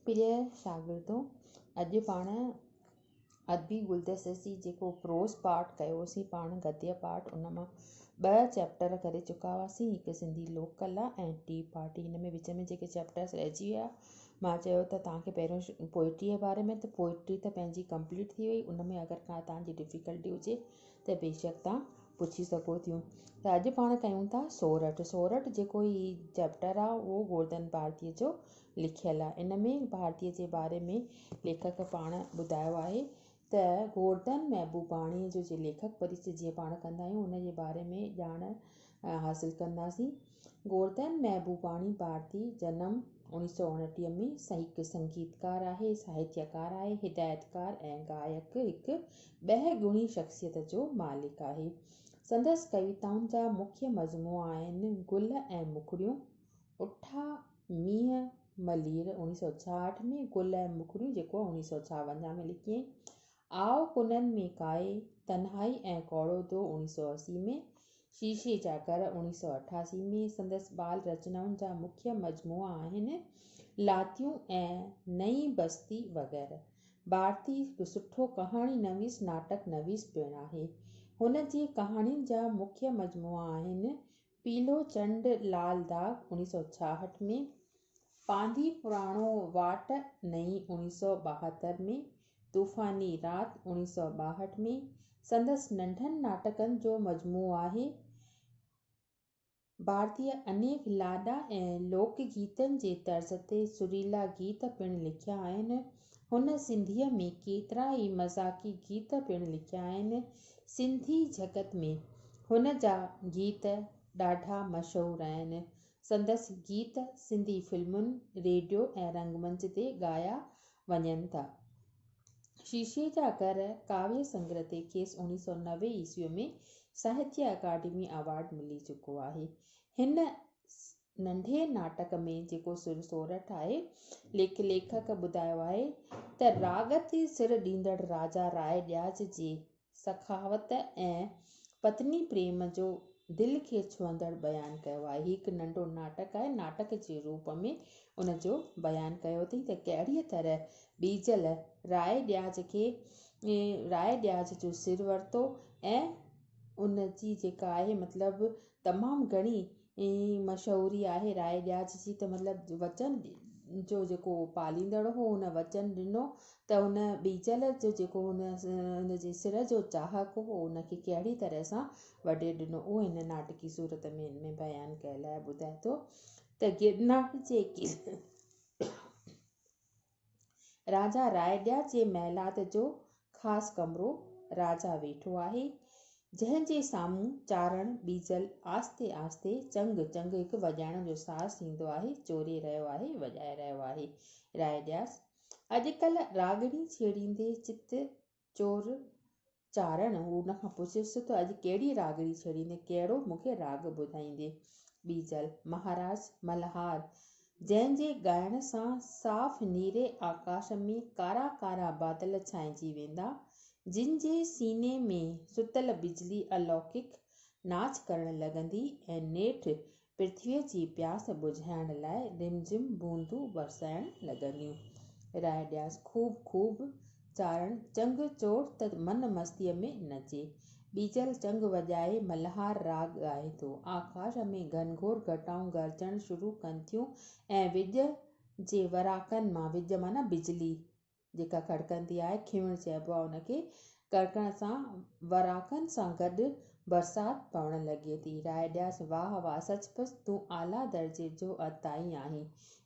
پريه شاگردو، اڄ پاڻ ادبي گلدستي جي جيڪو پروز پارٽ ڪيوسين پاڻ گديه پارٽ ان مان ٻه چيپٽر ڪري چڪا هئاسين هڪ سنڌي لوڪ ڪلا ۽ ٽي پارٽي هن ۾ وچ ۾ جيڪي چيپٽرس رهجي ويا مان چيو ته توهان کي پهريون پوئٽري جي باري ۾ ته پوئٽري ته پنهنجي ڪمپليٽ ٿي وئي ان ۾ اگر ڪا توهان جي ڊفيڪلٽي هجي ته بيشڪ توهان پڇي سگهو ٿيون ته اڄ پاڻ ڪيون ٿا سورٺ سورٺ جيڪو هي چيپٽر آهي اهو گورڌن ڀارتيء جو لکيل آهي ان ۾ ڀارتيء جي باري ۾ ليکڪ پاڻ ٻڌايو آهي ته گورڌن محبوباڻيء جو جي ليکڪ پرچي جيئن پاڻ ڪندا آهيون ان جي باري ۾ ڄاڻ حاصل ڪنداسين. گورڌن محبوباڻي ڀارتي، جنم، 1929 ۾، هڪ سنگيتڪار آهي، ساهتيڪار آهي، هدايتڪار ۽ گائڪ هڪ ٻه ڳڻي شخصيت جو مالڪ آهي. سندس ڪويتائن جا مکيه مجموعا آهن، گل ۽ مکڙيون، اٺا مينهن ملير، 1966 ۾، گل ۽ مکڙيون جيڪو 1956 ۾ لکيائين، آء ڪنن ۾ ڪائي، تنهائي ۽ ڪوڙو دو 1980 ۾، شيشي جا گهر 1988 ۾ سندس ٻال رچنائن جا مکيه مجموعا آهن، لاتيون ۽ نئين بستي وغيره. ڀارتي هڪ سٺو ڪهاڻي نويس، ناٽڪ نويس پڻ آهي. هن جي ڪهاڻين جا مکيه مجموعا آهن، پيلو چنڊ لال داغ 1966 ۾، پانڌي پراڻو واٽ نئين 1972 ۾، طوفاني رات 1962 ۾، سندس ننڍن ناٽڪن جو مجموعو آهي. ڀارتيء انيڪ لاڏا ۽ لوڪ گيتن جي طرز تي سريلا گيت پڻ لکيا آهن. هن سنڌيء ۾ ڪيترا ئي مذاقي گيت پڻ لکيا آهن. سنڌي جڳت ۾ هن جا گيت ڏاڍا مشهور آهن. سندس گيت سنڌي فلمن، ريڊيو ۽ رنگ منچ تي ڳايا وڃن ٿا. شيشي جا گهر ڪاويه سنگرهه تي کيس 1990 عيسويء ۾ ساهتيه اڪاڊمي ايوارڊ ملي چڪو آهي. هن ننڍي ناٽڪ ۾ جيڪو سر سورٺ آهي، ليک ليکڪ ٻڌايو آهي ته راڳ تي سر ڏيندڙ راجا راء ڏياچ جي سخاوت ۽ پتني پريم جو دل کي ڇهندڙ بيان ڪيو آهي. هي هڪ ننڍو ناٽڪ آهي، ناٽڪ جي روپ ۾ ان جو بيان ڪيو اٿئي ته ڪهڙيء طرح ٻيجل راء ڏياچ کي راء ڏياچ جو سر ورتو ۽ ان جي جيڪا آهي مطلب تمام گهڻي مشهوري آهي راء ڏياچ جي ته مطلب وچن جو جيڪو پاليندڙ هو ان وچن ڏنو ته هن ٻيجل جو جيڪو هن هن جي سر جو چاهڪ هو ان کي ڪهڙي طرح سان وڍي ڏنو اهو هن ناٽڪي صورت ۾ هن ۾ بيان ڪيل آهي ٻڌائي ٿو ته گرنار جي راجا رائڏيا جي محلات جو خاص ڪمرو راجا ويٺو آهي، جنهن جي سامهون چارڻ ٻيجل آهستي آهستي چنگ، چنگ هڪ وڄائڻ جو ساز ٿيندو آهي، چوري رهيو آهي، وڄائي رهيو آهي. رائڏياس اڄڪلهه راڳڻي ڇيڙيندي چت چور چارڻ، هو ان کان پڇيس ته اڄ ڪهڙي راڳڙي ڇيڙيندين، ڪهڙو مون کي راڳ ٻڌائيندين؟ ٻيجل، مهاراج ملهار، جنهن جي ڳائڻ سان صاف نيري آڪاش ۾ ڪارا ڪارا بادل ڇانئجي ويندا، جن جي سيني ۾ ستل بجلي الوڪڪ ناچ ڪرڻ لڳندي ۽ نيٺ پرٿويء جي پياس ٻجهائڻ لاء رمجھم بوندون برسائڻ لڳنديون. راء ڏياس خوب خوب چارڻ چنگ چور ته من مستيء ۾ نچي. ٻيجل چنگ وڄائي ملهار راڳ ڳائي ٿو. آڪاش ۾ گهنگهور گهٽائون گرجڻ شروع ڪن ٿيون ۽ وڄ جي وراڪن مان، وڄ معنيٰ بجلي، جيڪا کڙڪندي آهي، کيوڻ چئبو آهي ان کي، ڪڙڪڻ سان وراڪن سان گڏ برسات پوڻ لڳي ٿي. راء ڏياچ، واهه واهه، سچ پچ تون اعليٰ درجي جو عطائي آهين.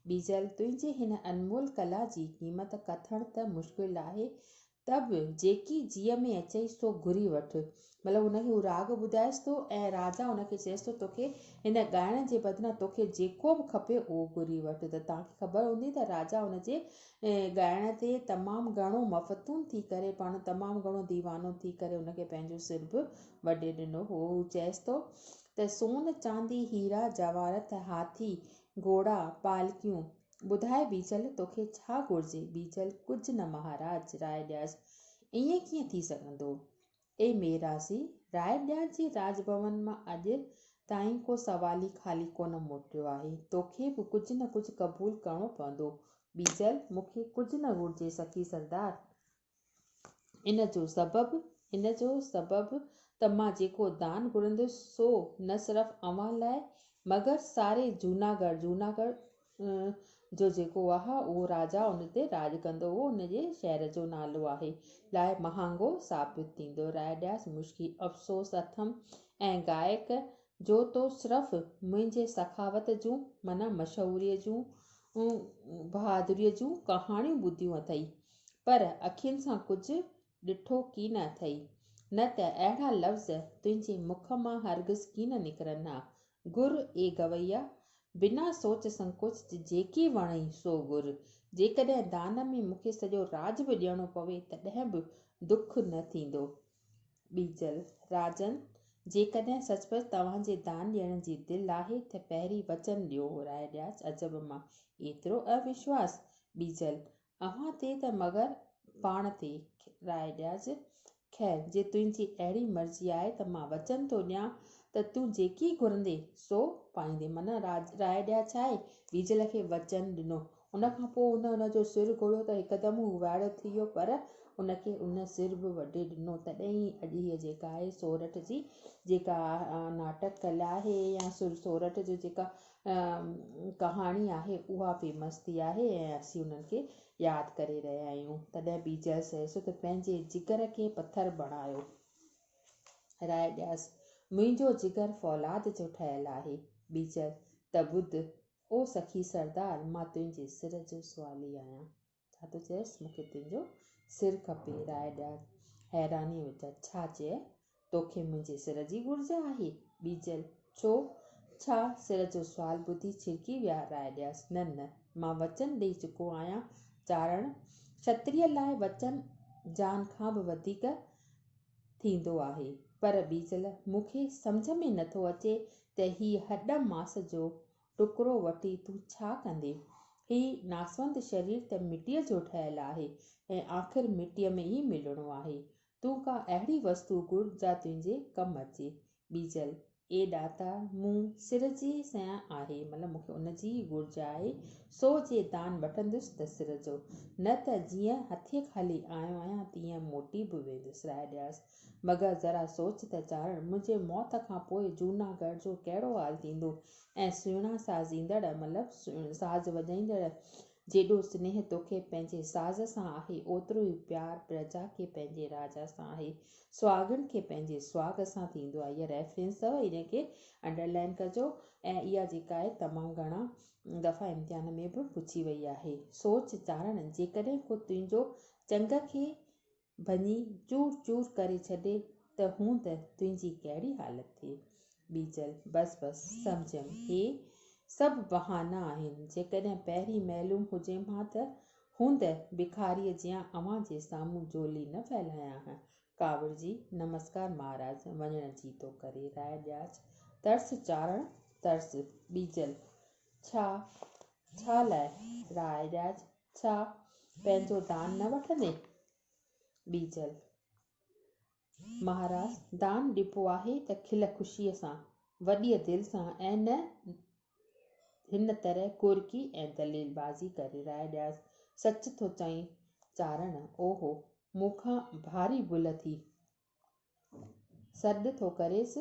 ٻيجل، تنهنجي هن انمول ڪلا جي قيمت ڪٿڻ ته مشڪل آهي، ته به جيڪي جيء ۾ اچئي سو گهري وٺ. مطلب هن کي هو راڳ ٻڌائيس ٿو ۽ راجا هن کي چئيس ٿو توکي هن ڳائڻ جي بدران توکي جيڪو به کپي اهو گهري وٺ ته توهان کي خبر هوندي ته راجا هن جي ڳائڻ تي تمام گهڻو مفتون ٿي ڪري پاڻ تمام گهڻو ديوانو ٿي ڪري هن کي پنهنجو سر به وڍي ڏنو هو. هو چئيس ٿو ته سون چاندي هيرا جواهرات هاٿي گهوڙا پالڪيون ٻڌاء ٻيجل توکي ڇا گهرجي؟ ٻيجل ڪجهه نه مهاراج راء ڏياس ائين ڪيئن ٿي سگهندو؟ اي ميراسي، راء ڏياچ جي راڄ ڀون مان اڄ تائين ڪو سوالي خالي ڪونه موٽيو آهي. توکي به ڪجهه نه ڪجهه قبول ڪرڻو پوندو. ٻيجل، مون کي ڪجهه نه گهرجي سخي سردار! ان جو سبب، ان جو سبب ته مان جيڪو دان گهرندس سو نه صرف اوهان لاء مگر ساري جوناڳڙهه، جوناڳڙهه جو جيڪو آهي اهو راجا ان تي راڄ ڪندو هو ان جي شهر جو نالو آهي، لاء مهانگو ثابت ٿيندو. راء ڏياس مشڪي، افسوس اٿم ۽ گائڪ جو تو صرف منهنجي سخاوت جون معنيٰ مشهوريء جون بهادريء جون ڪهاڻيون ٻڌيون اٿئي. پر اکين سان ڪجهه ڏٺو ڪين اٿئي، نه ته اهڙا لفظ تنهنجي مک مان هرگز ڪين نڪرن ها. گهر اي گويا، بنا سوچ سنڪوچ جي جيڪي وڻئي سو گهر. جيڪڏهن دان ۾ مون کي سڄو راڄ به ڏيڻو پوي تڏهن به دک نه ٿيندو. ٻيجل، راجن، جيڪڏهن سچ پچ توهان جي دان ڏيڻ جي دل آهي ته پهرين وچن ڏيو. راء ڏياچ، عجب مان، ايترو اوشواس؟ ٻيجل، اوهان تي ته مگر پاڻ تي راء ڏياج. خير، جي تنهنجي اهڙي مرضي آهي ته مان وچن ٿو ڏيان ته تون جيڪي گهرندين سو پائيندين. معنيٰ راء ڏياج ڇا آهي؟ ٻيجل کي وچن ڏنو. ان کان پوء هن ان جو سر گهريو ته هڪدم هو وائڙو ٿي ويو پر ان کي ان سر به وڍي ڏنو. تڏهن ئي اڄ هيء جيڪا آهي سورٺ جي جيڪا ناٽڪ ڪلا آهي يا سر سورٺ جو جيڪا ڪهاڻي آهي اها فيمس ٿي آهي ۽ اسين انهن کي ياد ڪري رهيا آهيون. تڏهن ٻيجل چيس ته پنهنجي جگر کي پٿر بڻايو. راء ڏياس، منهنجو جگر فولاد جو ٺهيل آهي. ٻيجل، ته ٻڌ، او سخي سردار، مان تنهنجي سر جو سوالي آهيان. ڇا ٿو چئيس، مون کي تنهنجو سر کپي. راء ڏياچ حيرانيء وچان، ڇا چيئه؟ توکي منهنجي سر جي گهرج آهي؟ ٻيجل، ڇو؟ ڇا؟ سر جو سوال ٻڌي ڇرڪي ويا راء ڏياچ، نه نه، مان وچن ڏيئي چڪو آهيان. چارڻ ڇتريء لاء وچن جان کان به وڌيڪ ٿيندو آهي. پر ٻيجل، مون کي سمجهه ۾ نٿو اچي ته هي هڏ ماس جو ٽڪرو وٺي تون ڇا ڪندين؟ هي ناسونت شرير ته مٽيء جو ٺهيل آهي ۽ آخر مٽيء ۾ ئي ملڻو آهي. تون ڪا اهڙي وستو گهر جا تنهنجي ڪم اچي. ٻيجل، اي ڏاتا، مون سر جي سيان آهي، مطلب مون کي ان جي ئي گهرج آهي، سو جي دان وٺندس ته سر جو، نه ته جيئن هٿين خالي آيو آهيان تيئن موٽي به ويندس. راء ڏياس، مگر ذرا سوچ ته چارڻ، منهنجي موت کان پوء جوناڳڙهه جو ڪهڙو حال ٿيندو ۽ سهڻا سازيندڙ مطلب ساز وڄائيندڙ جيڏو سنيهه توکي پنهنجي ساز سان آهي، اوترو ئي پيار پرجا کي پنهنجي راجا سان آهي. سهاڳڻ کي پنهنجي سهاڳ سان ٿيندو آهي. اها ريفرنس اٿو، ان کي انڊرلائن ڪجو ۽ اها جيڪا آهي تمام گهڻا دفعا امتحان ۾ به پڇي وئي آهي. سوچ چارڻ، جيڪڏهن ڪو تنهنجو چنگ کي ڀڃي چور چور ڪري ڇڏي ته هوند تنهنجي ڪهڙي حالت ٿئي. ٻيجل، بس بس، سمجهيم، هي سڀ بهانا آهن. جيڪڏهن پهرين معلوم هجيم ها ته هوند بکاريء جيان اوهان جي سامهون جهولي نه ڦهلايان ها. ڪاوڙجي، نمسڪار مهاراج، وڃڻ جي ٿو ڪري. راء ڏياچ، ترس چارڻ، ترس. ٻيجل، ڇا؟ ڇا لاء؟ راء ڏياچ، ڇا پنهنجو دان نه وٺندين؟ ٻيجل، مهاراج، دان ڏبو آهي ته کل خوشيء سان، وڏيء دل سان ۽ نه هن طرح ڪورڪي ۽ دليل بازي ڪري. راء ڏياچ، سچ ٿو چئين چارڻ، اوهو، مون کان ڀاري ڀل ٿي. سڏ ٿو ڪريس،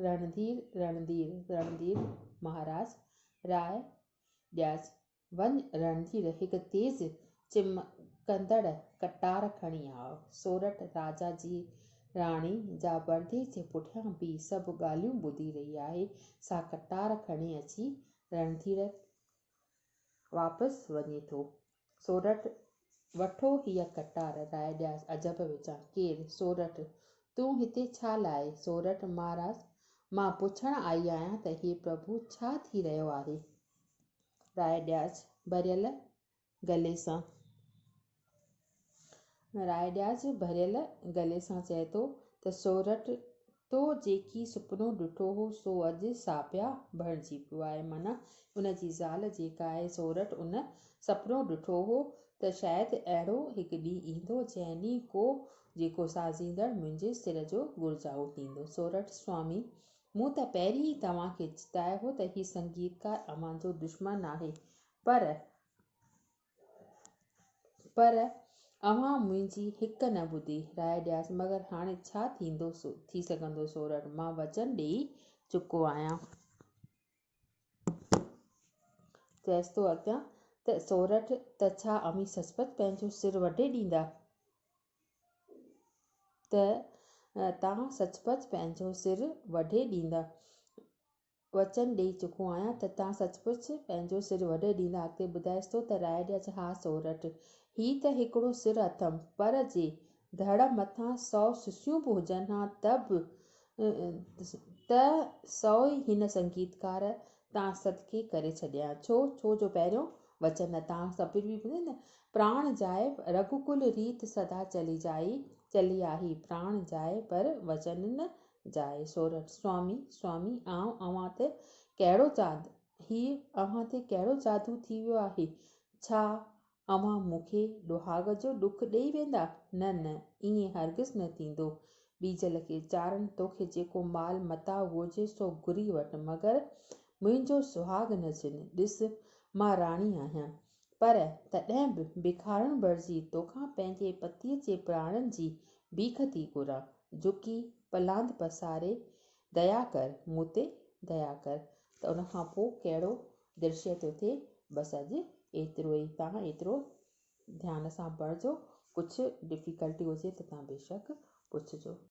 رڻڌير، رڻڌير، رڻڌير، مهاراج، راء ڏياچ، وڃ رڻڌير هڪ تيز چمڪندڙ ڪٽار کڻي آء. سورٺ راجا جي راڻي، جا پردي جي پٺيان بيهي سڀ ڳالهيون ٻڌي رهي آهي، سا ڪٽار کڻي اچي رڻڌير واپس وڃي ٿو. سورٺ، وٺو هيء ڪٽار. راء ڏياچ عجب وچان، ڪير؟ سورٺ، تون هتي ڇا لاء؟ سورٺ، مهاراج، مان پڇڻ آئي آهيان ته هي پرڀو ڇا ٿي رهيو آهي؟ راء ڏياچ ڀريل گلي سان راء ڏياچ ڀريل گلي سان چئي ٿو ته سورٺ تو جيڪي سپنو ڏٺو هو سو اڄ ساپيا بڻجي پيو آهي معنيٰ ان جي زال جيڪا آهي سورٺ ان سپنو ڏٺو هو ته شايد اهڙو هڪ ڏينهن ايندو جنهن ڏينهن ڪو جيڪو سازيندڙ منهنجي سر جو گهرجائو ٿيندو. سورٺ سوامي مون ته پهرين ئي توهان کي چتايو هو ته هي سنگيتڪار اوهان جو دشمن آهي، پر پر اوهان منهنجي هڪ نه ٻڌي. راء ڏياچ، مگر هاڻي ڇا ٿيندو ٿي سگهندو سورٺ، مان وچن ڏيئي چڪو آهيان. چئيس ٿو اڳيان ته سورٺ، ته ڇا اوهين سچ پچ پنهنجو سر وڍي ڏيندا؟ ته تان سچ پچ پنهنجو سر وڍي ڏيندا؟ وچن ڏيئي چڪو آهيان ته تان سچ پچ پنهنجو سر وڍي ڏيندا؟ اڳتي ٻڌائيس ٿو ته راء ڏياچ، ها سورٺ، هي ته هڪڙو سر اٿم، پر جي ڌڙ مٿان سئو سسيون به هجن ها ته به ته سو ئي هن سنگيتڪار تان صدقي ڪري ڇڏيان. ڇو؟ ڇو جو پهريون وچن تان سڀ به ٻڌو نه، پراڻ جائي رگهوڪل ريت سدا چلي جائي، چلي آهي، پراڻ جائي پر وچن نه جائي. سورٺ، سوامي، سوامي، آئون اوهان تي ڪهڙو جاد، هيء اوهان تي ڪهڙو جادو ٿي ويو آهي؟ ڇا اوهان مون کي ڏهاڳ جو ڏک ڏيئي ويندا؟ نه نه، ائين هرگز نه ٿيندو. ٻيجل کي، چارڻ، توکي جيڪو مال متاع گهرجي سو گهري وٺ، مگر منهنجو سهاڳ نه ڇن. ڏس، مان راڻي آهيان، پر تڏهن به بکارڻ بڻجي توکان پنهنجي پتيء جي پراڻن جي بيک ٿي گهران. جهڪي پلاند پساري، ديا ڪر، مون تي ديا ڪر. ته ان کان پوء ڪهڙو درشيه ٿو ٿئي؟ بس اڄ ايترو ئي. توهان ايترو ڌيان سان پڙهجو. ڪجهه ڊفيڪلٽي هجي ته توهان بيشڪ پڇجو.